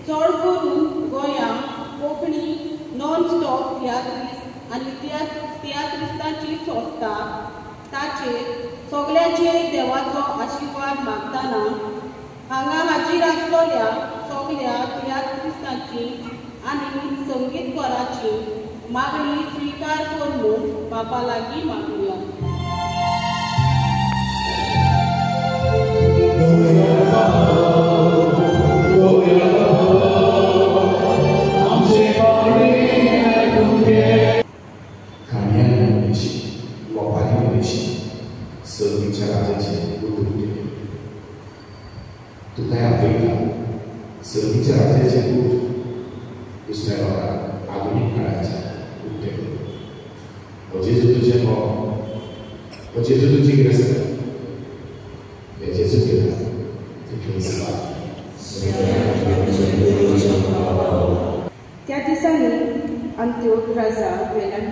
चड करून गोंया कोंकणी नॉन स्टॉप तियात्रिस्त आनी तियात्रिस्तांची संस्था ताचेर सगळ्यांचेर देवाचो आशिर्वाद मागतना हांगा हाजीर आसलेल्या सगळ्या तियात्रिस्तांची आनी संगीतकाराची मागणी स्विकार करून बापा लागीं मागुया. तुका आपयता सर्गीच्या राज्याचे दूत दुसऱ्या लोकांक आधुनीक काळाचे उक्ते करून हो जेजू तुजें हो जेजू तुजी गिरेस्त हे जेजू केला तितली. त्या दिसांनी अंत्योक राजा वेल्यान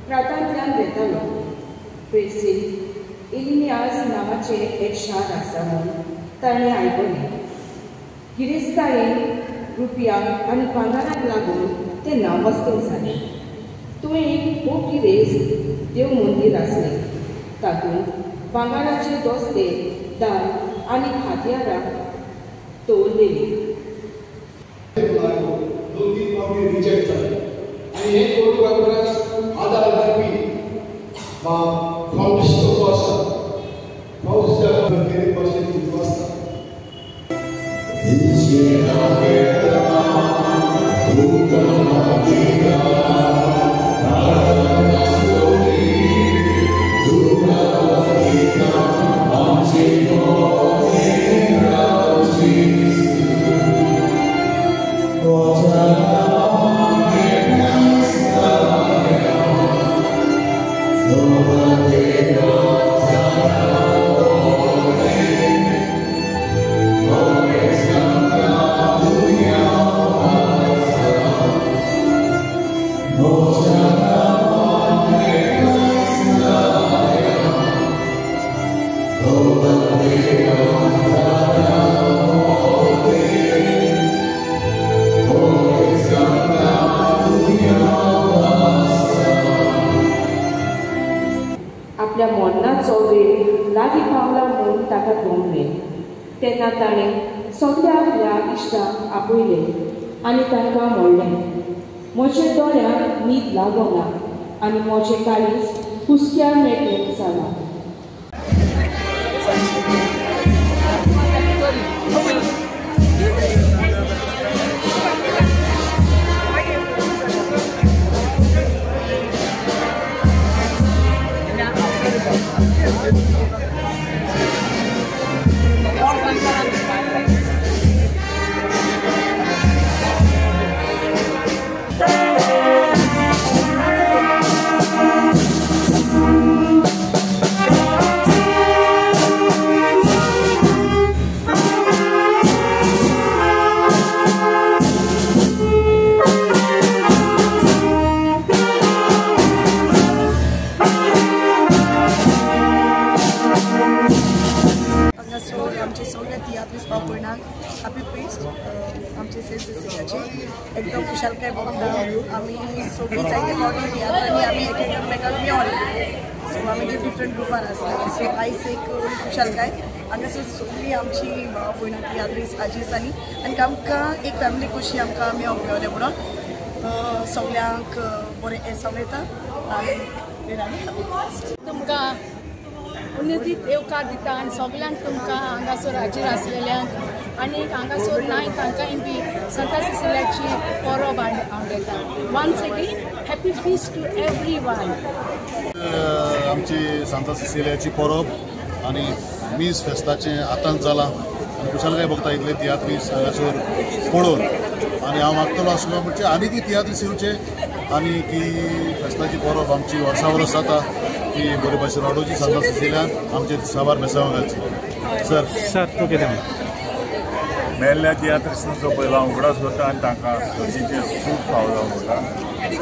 प्रांतांतल्यान वेतालो. पेर्सीन इलिनियास नांवाचें एक शार आसा म्हूण ताणें आयकलें. गिरेस्तायेन रुपया आनी भांगराक लागून ते नांवाजते जाले. थंय एक खूब गिरेस्त देव मंदीर आसलें. तातूंत भांगराचे दोस्ते, दार आनी हत्यारां दवरलेलीं. दोन तीन फावटी रिजेक्ट जाले आनी हे कोरियोग्राफराक आदार दिवपी फाउंडेशन जो आसा फाउंडेशन भाशेन आसता. आपल्या मरणाचो वेळ लागीं पावला म्हूण ताका गमलें. तेन्ना ताणें सगळ्या आपल्या इश्टांक आपयले आनी तांकां म्हणलें, म्हज्या दोळ्यांक न्हीद लागना आनी म्हजें काळीज हुस्क्या मेकळें जालां. आमचे सगळे तियात्रीस भाव भयणांक हॅपी फिस्ट. आमचे सेंट सिसिलियाची एकदम खुशालकाय भोगता. आमी सगळीं जायते फावटी तियात्रांनी आमी एक एकामेकांक मेवले. सो आमी डिफरंट ग्रुपार आसता. सो आयज एक खुशालकाय हांगासर सगळीं आमची भाव भयणां तियात्रीस आजीस आनी आनी आमकां एक फॅमिली कशी आमकां मेवंक मेवलें म्हणून सगळ्यांक बरें एसांव येता आनी हॅपी फिस्ट. तुमकां उन्नतीत येवकार दिता आनी सगल्यांक तुमकां हांगासर हाजीर आसलेल्यांक आनी हांगासर नाय तांकांय बी सांता सिसिलियाची परब आवडटा. Once again happy feast to everyone. आमची सांता सिसिलियाची परब आनी मीस फेस्ताचें आतांच जालां आनी खुशालकाय भोगता इतले तियात्रीस हांगासर पळोवन आनी हांव मागतलो आसलो म्हणजे आनीकय तियात्रीस येवचे आनी ती फेस्ताची परब आमची वर्सा वर्स जाता ती बरे भाशेन वाडोवची सांता सिसिलियान आमचे साबार बेसांव घालची. सर सर तूं कितें मेल्ल्या तियात्रिस्तांचो पयलो हांव उगडास करता आनी तांकां सर्तीचें सूख फावो जावं म्हणटा.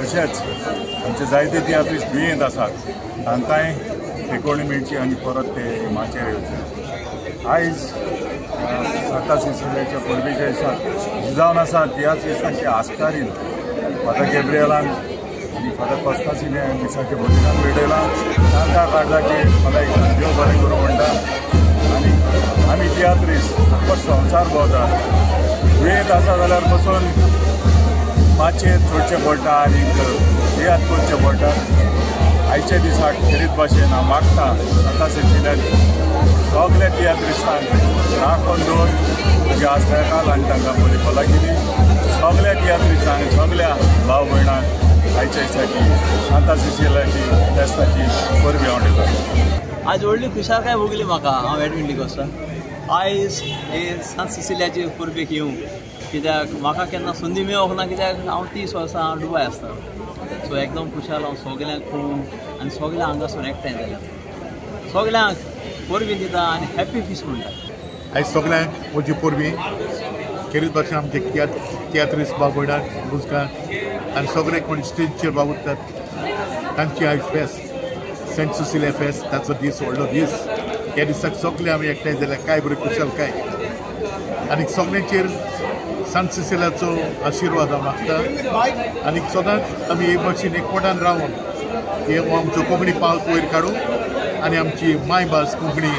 तशेंच आमचे जायते तियात्रिस्त दुयेंत आसात तांकांय ठेकोवणी मेळची आनी परत ते माचयेर येवचे. आयज सांता सिसिलियाच्या परबेच्या दिसाक जी जावन आसा तियात्रिस्तांची आस्कारीन फादर गॅब्रियलान आनी फादर कोस्तासिने मिसाचे भजनान भेटयलां. तांकां काळजाचे मला एक देव बरें करूं म्हणटा. आनी आमी तियात्रिस्त आख्खो संवसार भोंवता, दुयेंत आसा जाल्यार बसून मातशें चडचें पडटा आनी तियात्र करचें पडटा. आयच्या दिसाक खेरीत भाशेन हांव मागता सांता सिसिलियान सगल्या तियात्रिस्तांक राखून दवर तुज्या आसऱ्याकाल आनी तांकां बरी भलायकी दी. सगल्या तियात्रिस्तांक सगल्या भाव भयणांक आयच्या दिसाची सांता सिसिलियाची फेस्ताची परबी हांव दिता. आज व्हडली खुशालकाय भोगली म्हाका. हांव एडविन डिकोस्टा. आयज हे सांत सिसिलियाचे परबेक येवंक कित्याक म्हाका केन्ना संदी मेळोंक ना, कित्याक हांव 30 वर्सां हांव दुबाय आसता. सो एकदम खुशाल हांव सगल्यांक पळोवन आनी सगळ्यांक हांगासून एकठांय जाल्या सगल्यांक परबी दिता आनी हॅप्पी फीस म्हणटा. आयज सगल्यांक म्हजी परबी खेरीत भाशेन आमचे तियात्रिस्त भाव भयणांक मुजकांक आनी सगळे कोण स्टेजीचेर वावुरतात तांची आयज फेस्त सेंट सिसिलिया फेस्त, ताचो दीस व्हडलो दीस. ह्या दिसाक सगळे आमी एकठांय जाल्यार काय बरी खुशालकाय आनी सगळ्यांचेर सांत सिसिलियाचो आशिर्वाद हांव मागता. आनी सदांच आमी एक भाशेन एकवटान रावन हे आमचो कोंकणी पावत वयर काडूं आनी आमची मायभास कोंकणी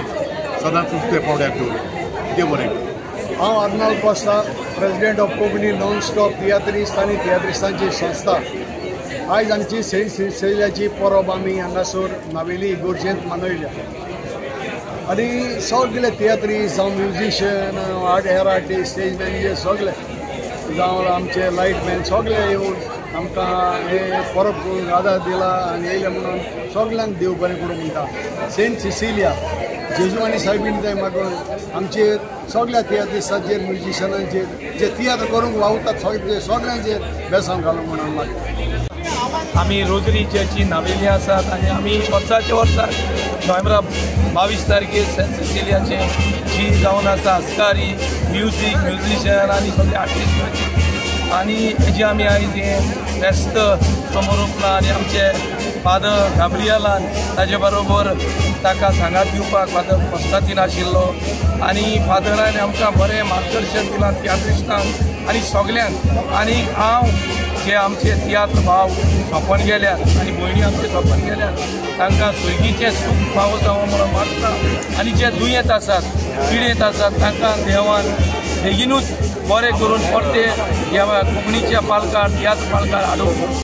सदांच उक्ते पावड्यार दवरूं. देव बरें करूं. हांव Arnold Costa, president of Konkani non stop तियात्रिस्त आनी तियात्रिस्तांची संस्था. आयज आमची सेंट सिसिलियाची परब आमी हांगासर नावेली इगोर्जेंत मनयल्या आनी सगळे तियात्रिस्त जावं म्युजिशियन, आर्ट हेर आर्टिस्ट, स्टेज मॅनेजर सगळे जावं आमचे लायटमॅन सगळे येवन आमकां हे परब करूंक आदार दिला आनी येयले म्हणून सगल्यांक देव बरें करूं म्हणटा. सेंट सिसिलिया जेजू आनी सायबीन थंय मागून आमचेर सगळ्या तियात्रिस्तांचेर, म्युजिशियनांचेर जे तियात्र करूंक वावुरतात सगळे सगळ्यांचेर बेसांव घालूं म्हणून मागता. आमी रोजरी चर्ची नावेली आसात आनी आमी वर्साचे वर्सा नोव्हेंबरा 22 तारखेर सेंट सिसिलियाचें जी जावन आसा आस्कारी म्युजीक म्युजिशियन आनी सगळे आर्टिस्ट आनी हेजी आमी आयज हें फेस्त समोर उरलां आनी आमचे फादर गाब्रियलान ताजे बरोबर ताका सांगात दिवपाक फादर कोस्तातीन आशिल्लो आनी फादरान आमकां बरें मार्गदर्शन दिलां तियात्रिस्तांक आनी सगल्यांक. आनी हांव जे आमचे तियात्र भाव सोंपोन गेल्यात आनी भयणी आमचे सोंपोन गेल्यात तांकां सुर्गीचें सूख फावो जावं म्हणून मागता आनी जे दुयेंत आसात, पिडेंत आसात तांकां देवान बेगिनूच बरें करून परते ह्या कोंकणीच्या पालकार तियात्र पालकार हाडूं.